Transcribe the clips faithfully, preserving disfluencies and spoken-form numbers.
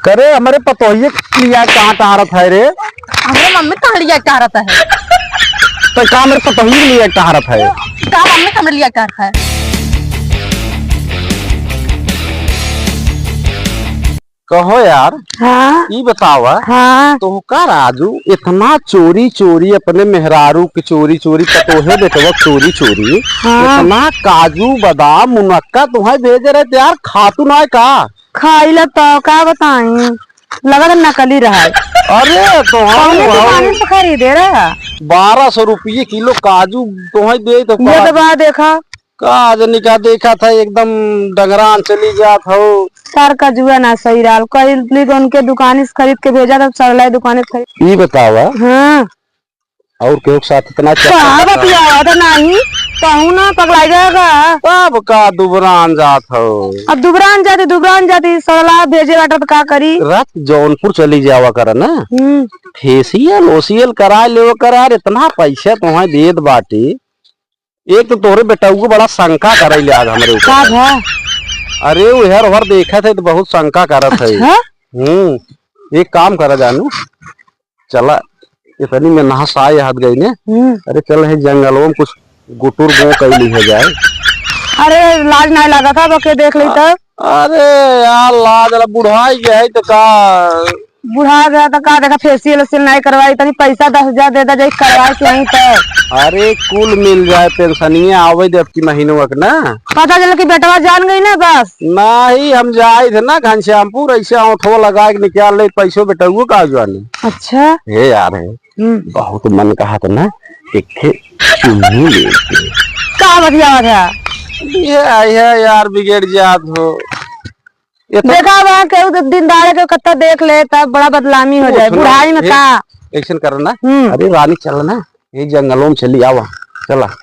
करे, हमरे पतोहिए के लिया कहाँ टहरत है रे? हमरे मम्मी कहाँ लिया टहरत है? तो का हमरे पतोहिए के लिया टहरत है? का मम्मी कहाँ लिया टहरत है? कहो यार, हाँ। ई बतावा, हाँ। तो का राजू इतना चोरी चोरी अपने मेहरारू के चोरी चोरी पतोहे बेटवा के चोरी चोरी हाँ। इतना काजू बादाम मुनक्का तुम्हें भेजे रहे तो यार खातू ना है का? खाइला तो का बताई, लगत नकली रहा। अरे तो हम कौने हम दुकान से खरीदे रहा? बारह सौ रुपये किलो काजू तोहई दे तो ये का? तो बा देखा। का जनी का देखा था एकदम डंगरान चली जात हो। तार का जुआ ना सही रहल, कहीं उनके दुकान से खरीद के भेजा था, सरलाई दुकान से खरीद। ई बतावा, हाँ। और केहू के साथ इतना चक्कर का करता है? बतियावत नहीं, कहूँ ना पगलाई जाएगा। तब का दुबरान जात हो? अब दुबरान जाती, दुबरान जाती, सरला भेजे बाटे तो का करी? रात जौनपुर चली जावा कर ना, हम्म। फेशियल ओशियल करा लेवा कर यार, इतना पैसा तुम्हें देत बाटी। एक तो तोहरे बेटउआ बड़ा शंका करे लाग हमरे ऊपर। का भा? अरे उहर उहर देखत है तो बहुत शंका करत है। अच्छा? हम्म, एक काम करा जानू, चला, इतनी में नहस आए हाथ गई ने। हम्म। अरे चल, है जंगलवा में कुछ गुटुर गो कैली हो जाए। अरे लाज ना लगा था, बके देख ली तो। अरे यार, लाज ला बुढ़ाई गए है तो का? बुढ़ा गया तो का, देखा फेशियल वेशियल नहीं करवाई, तनी पैसा दस हजार दे दा, जाई करवाए के आई तो। अरे कुल मिल जाए, पेंशनिया आवे दे अब की महीनों का ना। पता चल कि बेटवा जान गई ना बस। नहीं, हम जाए थे ना घनश्यामपुर, ऐसे औंठवा लगा के निकाल ले, पैसो बेटउओ का जाने। अच्छा। हे यार, हे। हम्म। बहुत मन कहा था ना, एक ठे चुम्मी ले के। का बतियावत है? ये आई है यार, बिगड़ जात हो। ये तो देखा बा, केहू तो दिन दाड़े के कत्ता देख ले, तब बड़ा बदलामी हो जाए। कुछ ना, बुढ़ाई में ये का? ऐसन कर ना। हम्म। अरे रानी, चल ना, ये जंगलों में चली आवा, चला। हम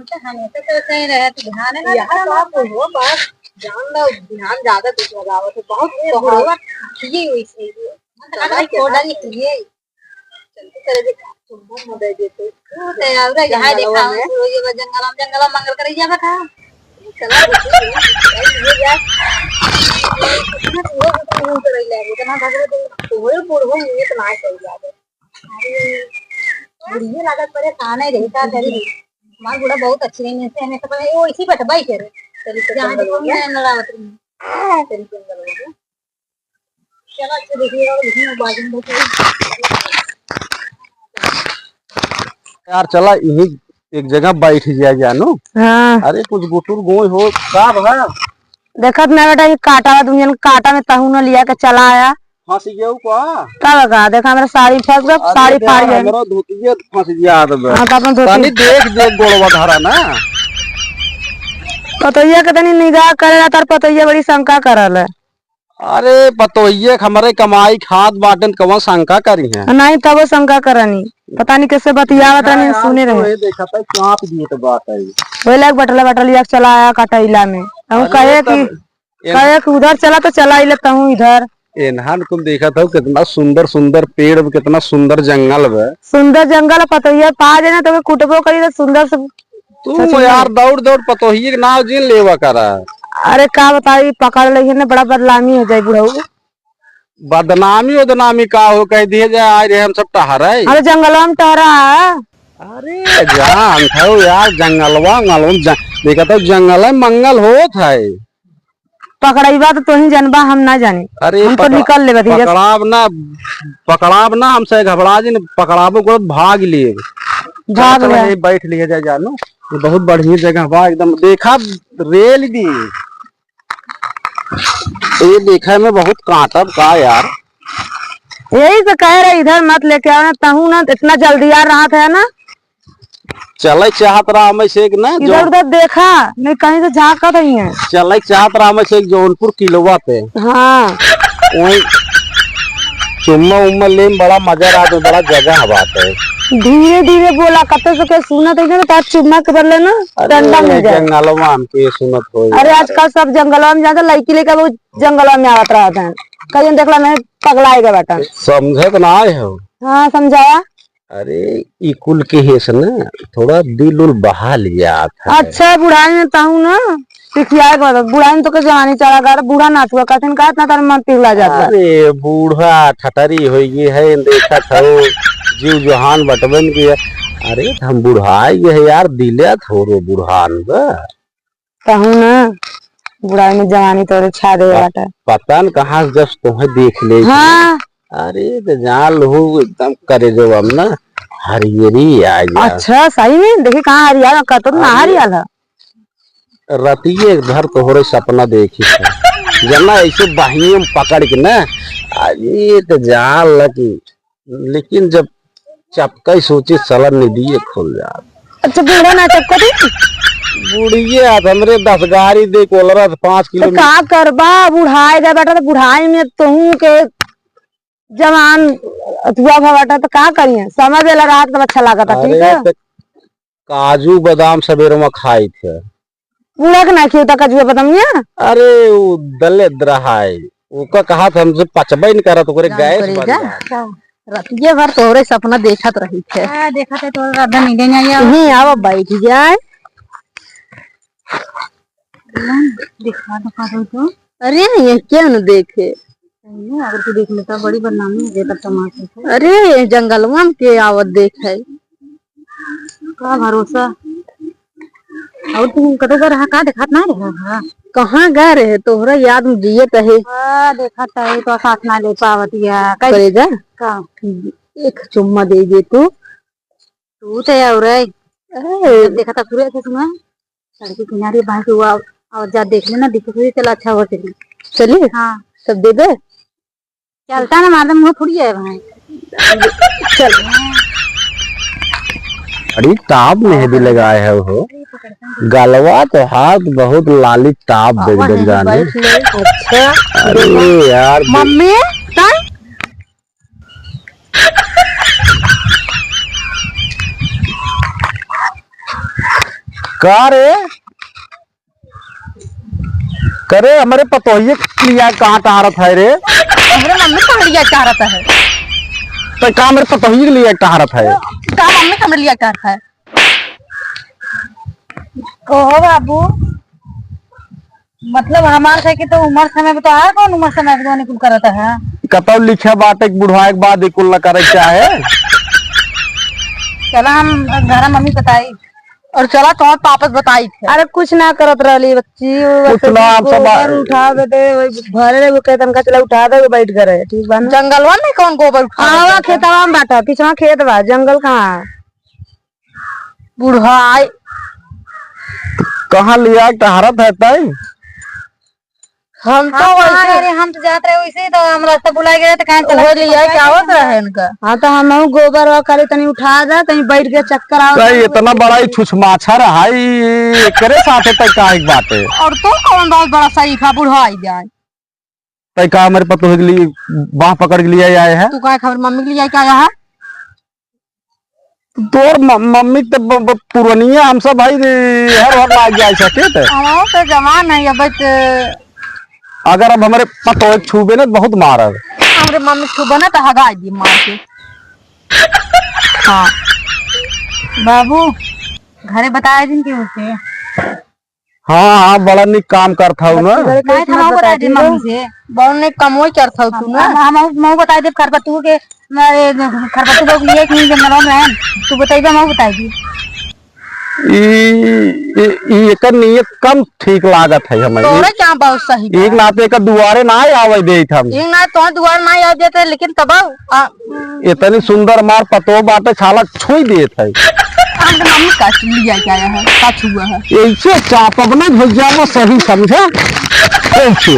तो हमेशा तो कहीं रहे, तो ध्यान है ना यहाँ रखा। बात तो हो, बस जान लो, ध्यान ज्यादा कुछ लगावत है, बहुत ये बहुत बुढ़वा ये हुई से। हम तो कहीं छोड़ डाली थी ये। चलते चले जे, तुम घूम दे देते। तू तो यार, रे, यहाँ जंगलवा देखा, में। तू ये बस जंगलवा में, जंगलवा में मंगल करे जावे का? चला, देखो, ये जा। ये कितना तू घूम करे ले, इतना भगवे दे। तू बुढ़वा मुझे तो ना चल जावे। अरे, बुढ़िया लागत परेशान है, रही का करी? हमार बूढ़ा बहुत अच्छी रही, इनसे हमें तो पता है, वो इसी बटवा ही करे। चली तो जहाँ जंगल देखो, हो गया। मैं लड़ावत रही। चली जंगल हो गया। चलो, अच्छा, देखिए, और इसमें बाजू में बैठिए। यार, चला, यही एक जगह बैठ जाए, जानू। हाँ। अरे, कुछ गुटुर गोई हो, का भा? देखत ना बेटा, ये कांटा बा, दुनिया में कांटा में तहू न लिया के चला आया। फंस गयो का? का बा का? देखा, हमरा साड़ी फंस गया, अरे साड़ी यार, फाड़ गई। हमरा धोतिया फंस गया हाथ में। हाँ, तो अपन धोती तनी देख, देख, गोड़वा धरा ना। पतोहिया के तनी निगाह करे ला, तार पतोहिया बड़ी शंका करल है। अरे, पतोहिया के हमरे कमाई खात बाटेन, कवन शंका करी हैं? नहीं, तबो शंका करनी। पता नहीं कैसे बतियावत रहनी, सुने रहे। ये देखा था, कांप दिए तो बात है। वही लाग बटला, बटलिया के चला आया कटैला में। हम अरे, कहे तब कि एन- कहे कि उधर चला तो चला आइले तहूँ इधर। एनहान तुम देखत हो कितना सुंदर सुंदर पेड़ बा, कितना सुंदर जंगल बा। सुंदर जंगल पतोहिया पा जाए ना तो ओके कुटबो करी तो सुंदर से तू सच में। यार दौड़ दौड़ पतोहिए के नाव जिन लेवा करा। अरे का बताई, पकड़ ले ना, बड़ा बदनामी हो जाए बुढ़ऊ। बदनामी उदनामी का हो, कह दिए जाए, आए रहे हम सब टहरे। अरे जंगलवा में टहरा है। अरे जान था यार, जंगलवा, जंगलवा में ज-, देखा तो जंगल है, मंगल होत है। पकड़ाइबा तो तोही जनबा, हम ना जानी। अरे हम तो पकड़ा-, निकल लेबे धीरे से। पकड़ाब ना, पकड़ाब ना, हमसे घबरा जिन, पकड़ाबो को भाग लिए। भाग चला, ले। ये बैठ लिए जाए जानू, ये बहुत बढ़िया जगह बा एकदम। देखा रेल दी, ये देखे में बहुत कांटब का यार। यही से कह रहे इधर मत लेके आओ ना, तहू ना इतना जल्दी आ रहा था ना। चले चाहत रहा हमें से एक ना, जो इधर उधर देखा, नहीं कहीं से झांकत ही है। चले चाहत रहा हमें से एक जौनपुर किलोवा पे। हाँ। वहीं चुम्मा उम्मा ले में बड़ा मजा रहा, तो बड़ा जगह बात है। धीरे धीरे बोला, कत्ते से के सुनत है ना, तो चुम्मा के बदले ना अरे, डंडा मिल जाए। जंगलवा में के सुनत हो अरे यार। आजकल सब जंगलवा में जाते, लड़की लेके वो जंगलवा में आवत रहत हैं। कहीं देखला नहीं, पगलाए गए बाटन। समझत ना आए हो। हाँ, समझाया। अरे, ई कुल के हेस ना, थोड़ा दिल उल बहा लिया था। अच्छा, बुढ़ाई में ताहू ना। पिखियाए भर, बुढ़ाई में तोके जवानी चढ़ा गया, बूढ़ा नाचुआ कथिन का इतना तार मन पिघला जात बा? अरे, बूढ़ा ठटरी होइ गई है, देखत हो, जीव जहान बटबन की है। अरे, त हम बुढ़ाई गए है यार, दिले थोरो बुढ़ान बा। कहूँ ना, बुढ़ाई में जवानी तोरे छा दे प-, बाटे। पता न कहाँ से जब तोहे देख ले। हाँ। अरे, त जान लहू, एकदम करेजवा में ना हरियरी आ गया। अच्छा, सही में? देखी कहाँ हरियाल, कतो ना अरे, हरियाल है। रतिये भर तोहरे सपना देखी थे। जना ऐसे बहिये में पकड़ के ना, अरे त जान ल कि, लेकिन जब चपकई सोची साला निदिये खुल जात। अच्छा, बूढ़ा ना चपका दी? बुढ़िये आज हमरे दस गाड़ी दे कोलरा से पाँच तो किलोमीटर। का करबा, बुढ़ाई गए बेटा, तो बुढ़ाई में तोहू के जवान अथुआ भा बाटा तो का करिए, समय बेला रात तब अच्छा लागता, ठीक अरे है? त काजू बादाम सबेरे में खाई थे। बूढ़ा के ना खियो ता काजू बादाम या? अरे, उ दलिद्र है, ओका कहा था हमसे पचबे न करत, ओकरे राम गैस करेजा। बन जात। रतिये भर तोहरे सपना देखत रही थे। हाँ, देखत है तोहरे राधा मिले नहीं आया। यहीं आवा, बैठ जाए। दिखा, दिखा दो तो। अरे, ये क्या न देखे? नहीं, अगर तू देख लेता, बड़ी बदनामी हो जाता समाज में। अरे, ये जंगलवा में के आवत देखे? का भरोसा? और तू कतौ गए रहा, का देखात ना रहा? कहाँ गए रहे? तोहरा याद में जियत है। हाँ, देखात है, तो साथ ना ले पावत या। कैसे? करेजा? का? एक चुम्मा दे दे तू। तू तो यार रे। अरे। जब देखा था पूरे ऐसे सुना। सड़क के किनारे बाहर से हुआ और जा देख लेना, दिखे तो चला अच्छा हुआ चली। चलिए? हाँ। सब दे दे? चलता ना मालूम हो थोड़ी है भाई। चल। बड़ी ताप मेहंदी लगाए है हो। गलवा तो हाथ बहुत लाली ताप दे आवा दे है, जाने। बैठ ले। अच्छा। अरे यार, मम्मी, ताई? का रे? करे हमरे पतोहिए के लिया कहाँ टहरत है रे? हमरे मम्मी के लिया टहरत है। तो का हमरे पतोहिए के लिया टहरत है? का मम्मी के लिया टहरत है? कहो बाबू, मतलब हमार से कि तो उम्र समय में तो आ कौन उम्र समय में कुल करत है? कतौ लिखे बाटे कि बुढ़वा के बाद ई कुल न करे के चाहे। चला हम घर मम्मी बताई। और चला तोहर पापा से बताई थे। अरे कुछ ना करत रहली बच्ची, वो कुछ बस ना, हम सब गोबर उठा दे दे, वही भरे रहे, वो कहतन का चला उठा दे, वो बैठ गए, ठीक बा ना? जंगलवा में कौन गोबर उठा आवा दे? खेतवा में बाटा, पिछवा खेत बा, जंगल कहाँ? बुढ़ाई। कहाँ लिया टहरत है तई? हम तो हाँ, वैसे हाँ, अरे, हम तो जात रहे वैसे ही, तो हम रास्ता भुला गए, तो कहाँ चला उहे गए, लिया पकड़ के आवत हम रहे इनका। हाँ, तो हम गोबर और करे तनी उठा दे, कहीं बैठ के चक्कर आवत तई है। इतना बड़ा ही छुछमाछर है, ई एकरे साथे तई का एक बात है। और तू कौन बहुत बड़ा सही खा बुढ़ाई जाए? तई का हमरे पतोह के लिए बाँह पकड़ के लिए आए हैं? तू का खबर मम्मी के लिए क्या आया है? तोर म-, मम्मी त ब-, ब-, पुरनिया हम सब भाई रे, हर हर लाग जाए सके त। हमहू त जवान है, अब त अगर अब हमरे पतोह छूबे न त बहुत मारब। हमरे मम्मी छूबे न त हगाई दी मार के। हाँ। बाबू, घरे बताया जिन के उसे। हाँ, हाँ, बड़ा निक काम करत हऊ ना। बच्ची घरे नहीं, केहू तो से हम मत बता बताई दी दे। मम्मी से। बड़ा निक कमोई करत हऊ तू ना। हम, हम, हम, हम बताई दे खरपतू के, मारे खरपतू लोग लिए कि जंगल में रहन। तू बताई दे, हम बताई दी। ई, ई, ई एकर नियत कम ठीक लागत है हमें। तोरे क्या बहुत सही एक बा। नाते एकर दुआरे ना आवे देत हम। एक नाते तोहर दुआरे ना आवे देते, लेकिन तब आ, इतनी सुंदर मार पतो बाटे, साला छुई देत है। हमरे मम्मी का लिया क्या है? का छुआ है? ऐसे चापब ना भैया, वो सही समझे। ऐसे।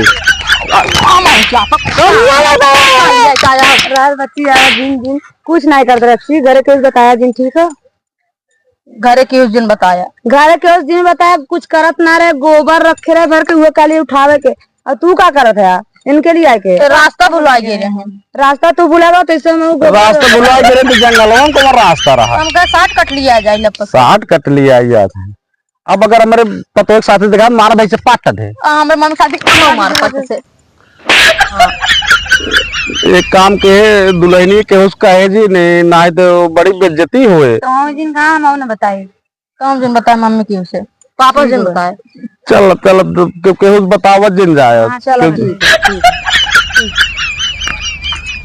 हम चापब। लिया क्या है? रात बच्ची आया, जिन, जिन, कुछ नहीं करते रखी, घरे के बताया जिन, ठीक है? घरे के उस दिन बताया। घरे के उस दिन बताया, कुछ करत ना रहे, गोबर रखे रहे भर के, उहे काली उठावे के। और तू का करत है इनके लिए आके? तो रास्ता भुला गए रहे। रास्ता तू भुला गया, तो इससे हम लोग गोबर रास्ता भुला गए रहे, तो जंगलवा में कौन रास्ता रहा? हमका shortcut लिया जाए लपस। Shortcut लिया जात है। अब अगर हमरे पतोह के साथे देखा, मार भाई से पाट दे। आ, हमरे मम्मी साथे क्यों मार पाट से? हाँ। एक काम के दुल्हनी के उस कहे जी ने, ना तो बड़ी बेइज्जती होए। तो हम जिन कहा हम ना बताई। तो हम जिन बताए मम्मी की उसे। पापा जिन बताए। चल, चल, अब तो केहू से बतावत जिन जाए। हाँ, चलो, ठीक है, ठीक है।